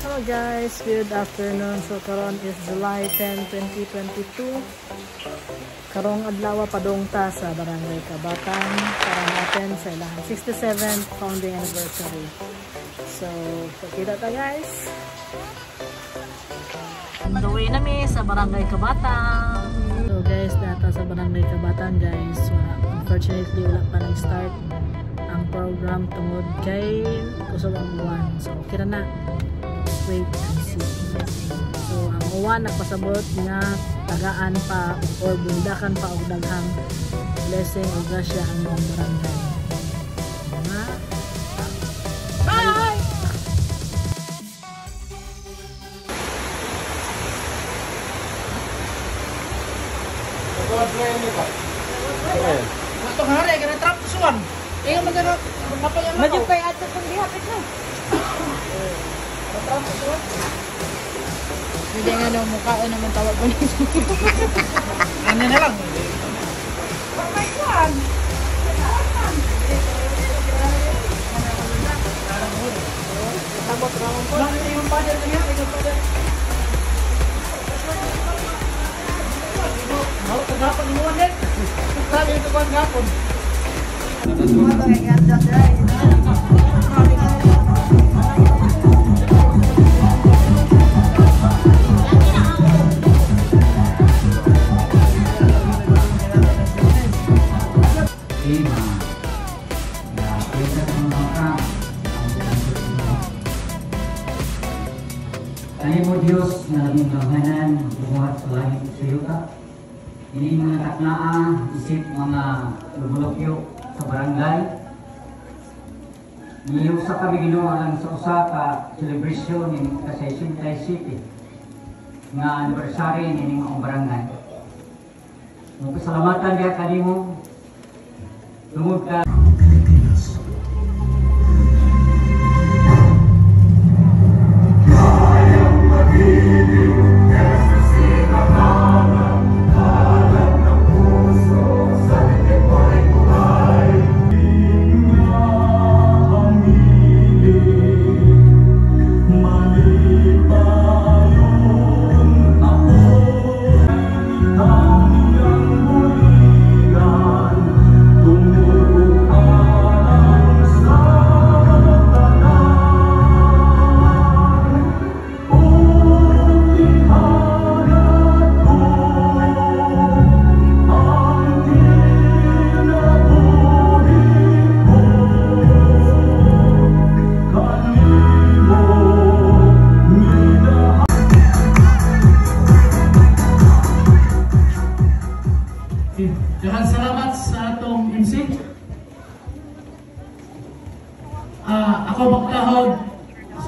Hello guys, good afternoon. So karon is July 10, 2022. Karong adlaw padung ta sa Barangay Kabatang para ma-attend sa ilang 67th founding anniversary. So, pagkita ta, guys. On the way na mi sa Barangay Kabatang. So guys, naa ta sa Barangay Kabatang, guys. Wala, unfortunately, wala pa nag-start ang program tungod kay kusog ang uwan. So okay na na. Wait and see. So ang uwan nagpasabot nga tagaan pa or bundakan pa og daghang blessing o grasya ang mga barangay. Mga Bye! Gusto nga rin, kaya trap suwan. Eh, magano, Madyo kay ato kung gihapit na. Hindi nga no, mukhaon naman tawag ko nito. Ano na lang. Tema na kwenta sa mga ka ang pinagsusunod. Tayo mo Diyos nga labing gamhanan, bumuhat sa langit sa yuta. Ini mga taknaa, isip mga lumulupyo sa barangay. Niusa kami, Ginoo, alang sa usa ka celebration ni ka-67 nga anniversary ni maong barangay. Magpasalamatan diha kanimo tungod ka Pilipinas. Daghang salamat sa atong MC. Ako magtahod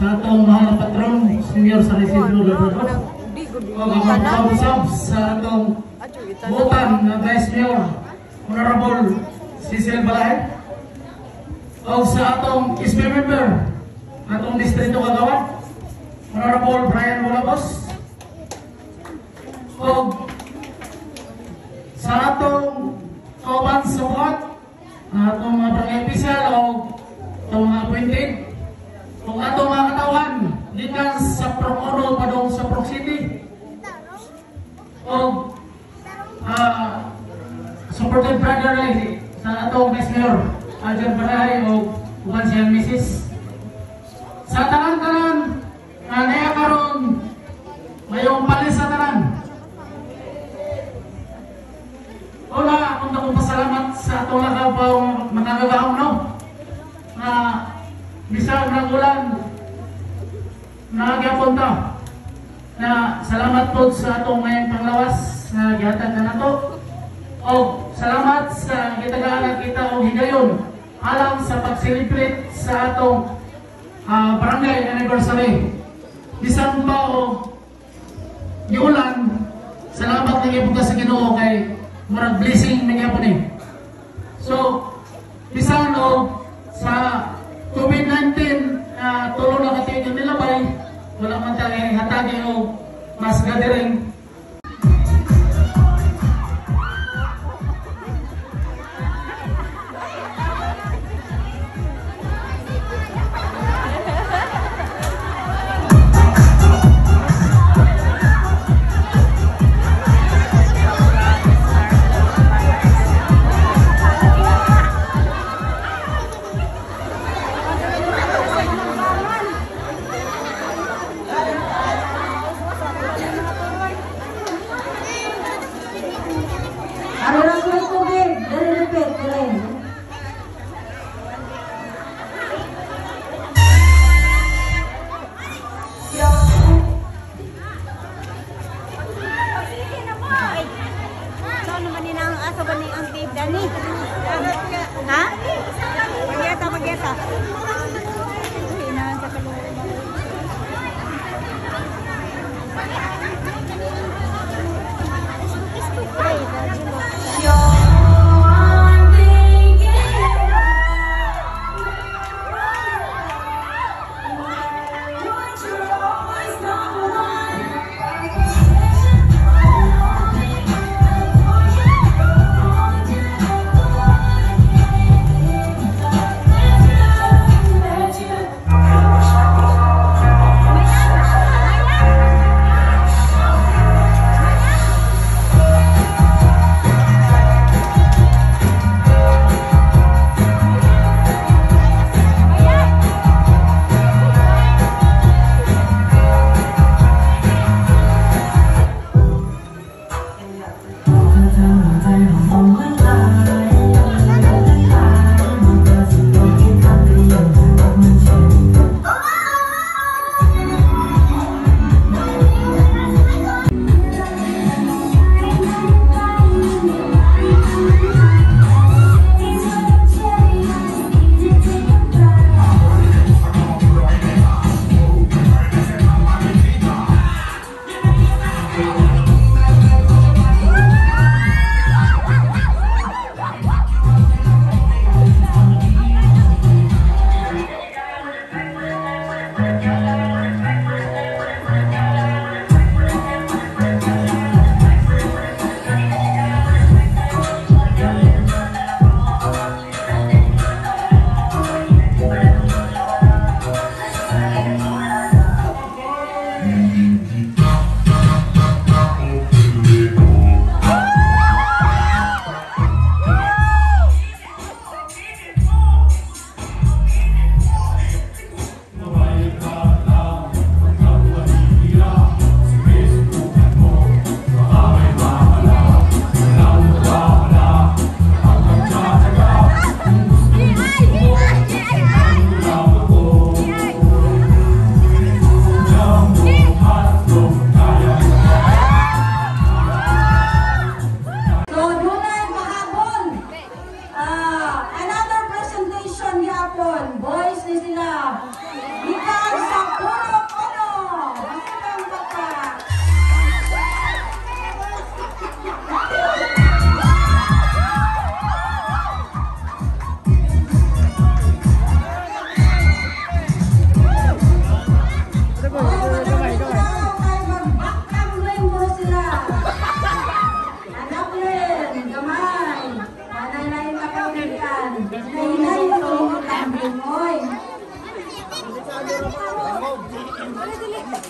sa atong mahal na patron, Senior San Isidro Labrador. O ako magtahod sa atong butan na Vice Mayor, Honorable Cecil Balahe. O sa atong SB member, atong Distrito Kagawad, Honorable Brian Molabos. O sa atong kauban sa buhat, atong mga barangay official o atong mga appointed, o atong mga katawan, gikan sa Prok Uno padung sa Prok City, o supported brother sa atong Vice Mayor, Aljon Barahay o uban siyang misis. Sa tanan-tanan, na naya karon mayong palis sa tanan. Una, akong dakong pasalamat sa atong lakaw makagagahom, no? Na bisag ng ulan, nagyapon ta. Na salamat po sa atong ngayong panglawas na gihatag na nato. O salamat sa gitagaan kita og higayon alang sa pag-celebrate sa atong barangay anniversary. Bisan pa og giulan, salamat na gyud sa Ginoo kay murag blessing na gyapon eh. So, bisan og sa COVID-19 tulo na ka tuig ang nilabay, wala man tayo hatagi og mass gathering.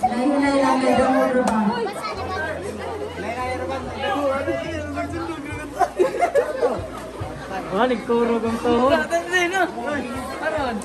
Hinay-hinay lang kay damo ba? Wala, nagkurog ang tuhod. Aron.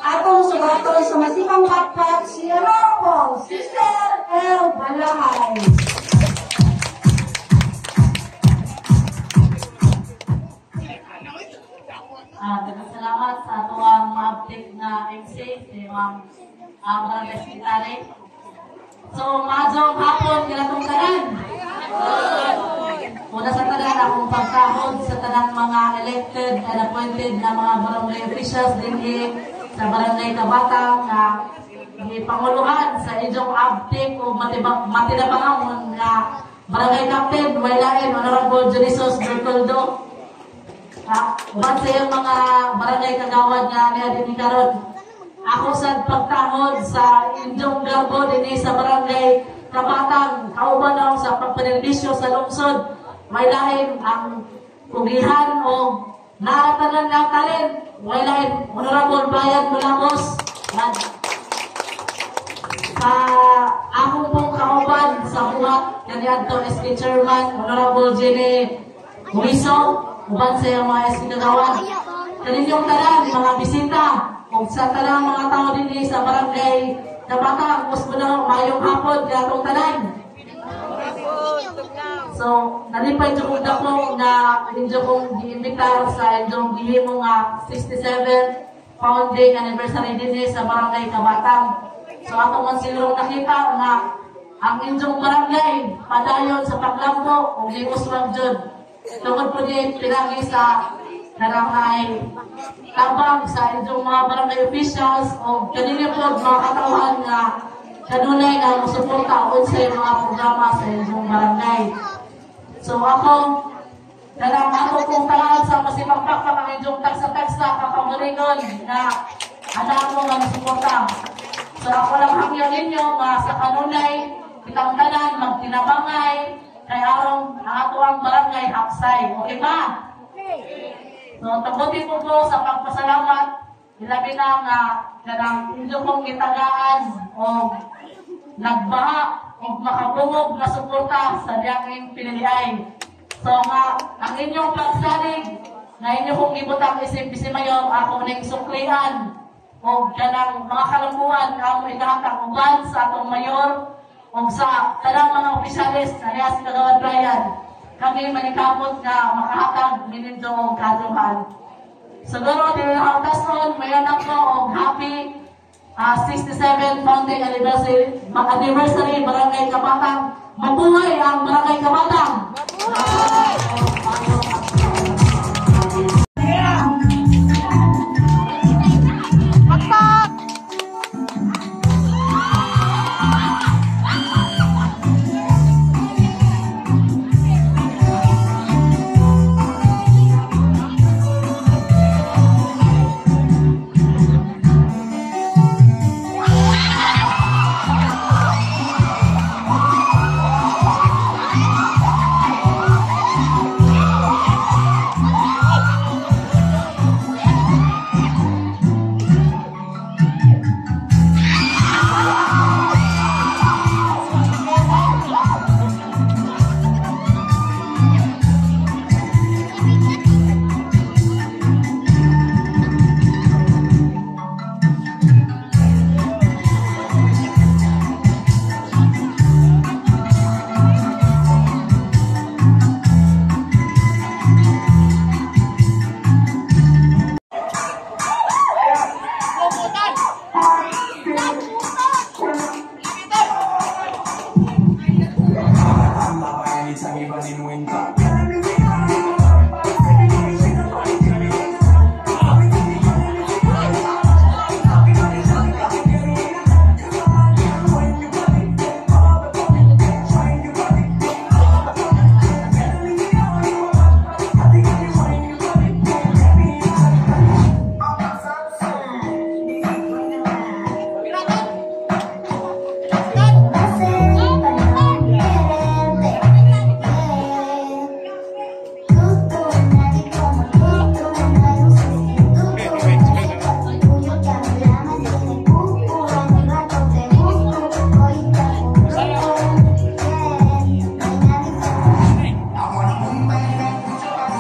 Atong subaton sa masipang patpat si Honorable Sister L. Balahay. Salamat sa atuang maabtik na MC, si Ma'am Barangay Secretary. So, maadjong hapon kanatong tanan. Una sa tanan, akong pagtahod sa tanang mga elected and appointed na mga barangay officials dinhi sa Barangay Kabatang na gipanguluhan sa inyong abtik o matinabangon nga Barangay Captain, way lain, Honorable Dionysos Bertoldo. Uban sa iyong mga barangay kagawad nga niya dinhi karon. Ako sa pagtahod sa inyong garbo dinhi sa Barangay Kabatang, kauban ako sa pagpanerbisyo sa lungsod. May lain ang kugihan o naratanan nga talent. May lain Honorable Brian Mulamos. Sa akong pong kauban sa buhat kaniadto SK Chairman Honorable Jenny Huiso, uban sa iyong mga SK kagawad. Kaninyong tanan, mga bisita, o sa tanang mga tao dinhi sa Barangay Kabatang, usbo na mayong hapon katong tanan. So, nalipay jud kong dako nga inyo kong giimbitar sa inyong gihimo nga 67 founding anniversary dinhi sa Barangay Kabatang. So, ato man siguro nakita nga ang inyong barangay padayon sa paglambo ug giuswag jud. Tungod po ni pinagi sa karangay tabang sa inyong mga barangay officials o kanina po mga katauhan nga kanunay nga musuporta unsay mga programa sa inyong barangay. So ako, kanang ako kong talaan sa masipagpakpak ang inyong tagsa-tagsa kakaugalingon na anak mo nga musuporta. So ako lang hangyo ninyo nga sa kanunay kitang tanan magtinabangay kay arong ang ato ang barangay haksay. Okay ba? So tabuti po ko sa pagpasalamat, ilabi na nga kanang inyo kong gitagaan o nagbaha o makabungog na suporta sa diyanging piniliay. So nga ang inyong pagsalig nga inyo kong gibutang isip Vice Mayor, ako ning suklian o kanang mga kalambuan amo ikahatag uban sa atong mayor o sa tanang mga opisyalis na niya si Kagawad Brian. Kami manikapot nga makahatag minindo og kadluhan. Siguro dinahawtason mayon ako og happy 67 founding anniversary Barangay Kabatang. Mabuhay ang Barangay Kabatang! Mabuhay!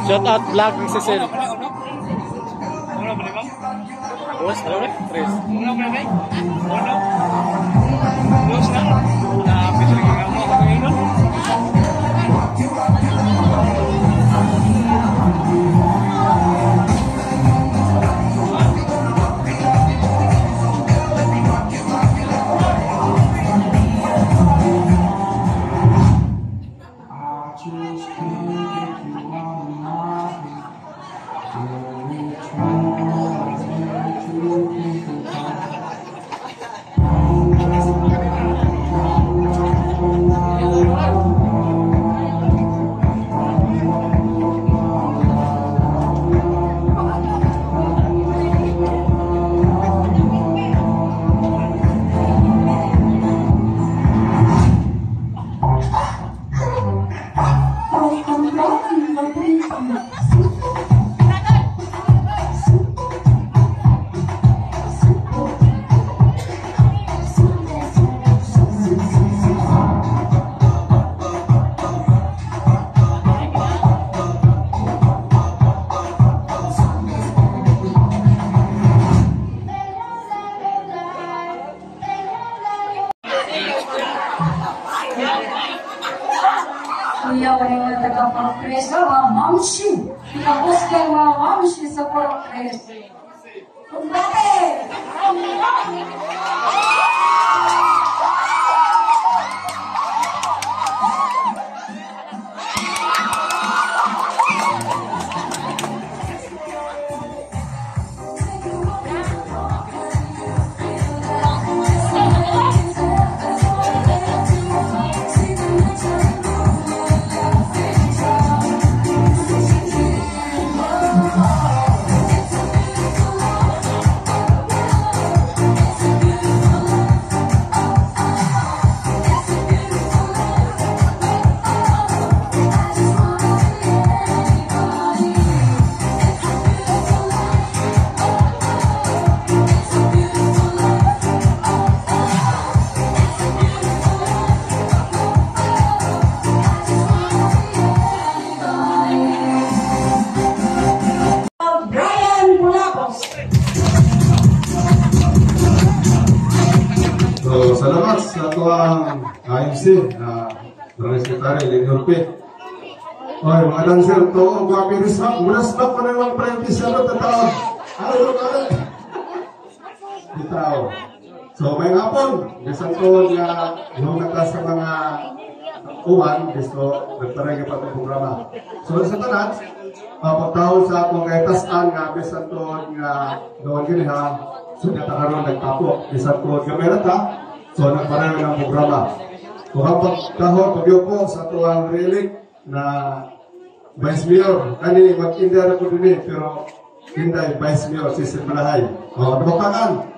Shout out vlog ni Cecil. Dos, ano rin? Tres. Dos na. Kuya, wala yung taga-progress, mga mamshi. Tapos kay mga mamshi sa progress. Kumbate! Brian Bulacos. So, salamat sa tuwang AMC na Barangay Secretary Lenny P. Oy, mga dancer to, guwapi respect, respect pa na lang practice sa tao. Ano ba? Bitaw. So, may hapon, bisan ko nga yung nata sa mga uwan, biso nagtaray ka pa itong programa. So, sa tanan, pagtawon sa akong kay tasan nga bisan ko nga doon gini ha, so natakaroon nagtapo, bisan ko nga meron ta, so nagpareho ng programa. Kung ang pagtahon, pagyupo sa tuwang relic na Vice Mayor, kani mag-inda na ko din eh, pero Inday Vice Mayor, Cecil Malahay. O, nabakangan!